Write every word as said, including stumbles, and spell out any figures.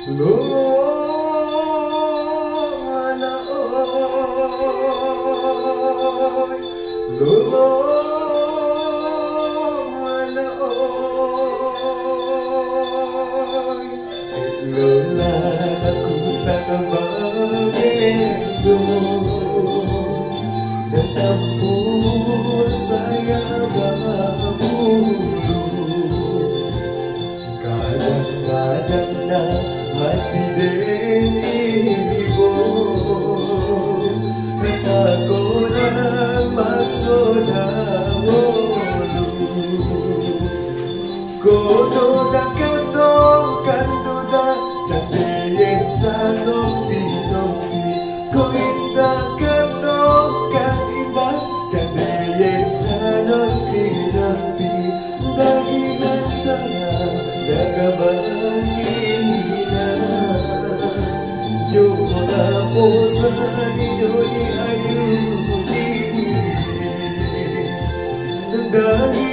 Lolo, anak oi, lolo, anak oi, lolah aku tak babedo, dan tampur saya babulu. Kadang-kadang nak mati den ibo, takonan maso dahulu. Kono dak katokan duda, candeye tanompi-nompi. Ko indak katokan indak, candeye tanompi-nompi. Dagingan sayang, dagang bangina. Cuma apo sadinyo di ayu di. Dari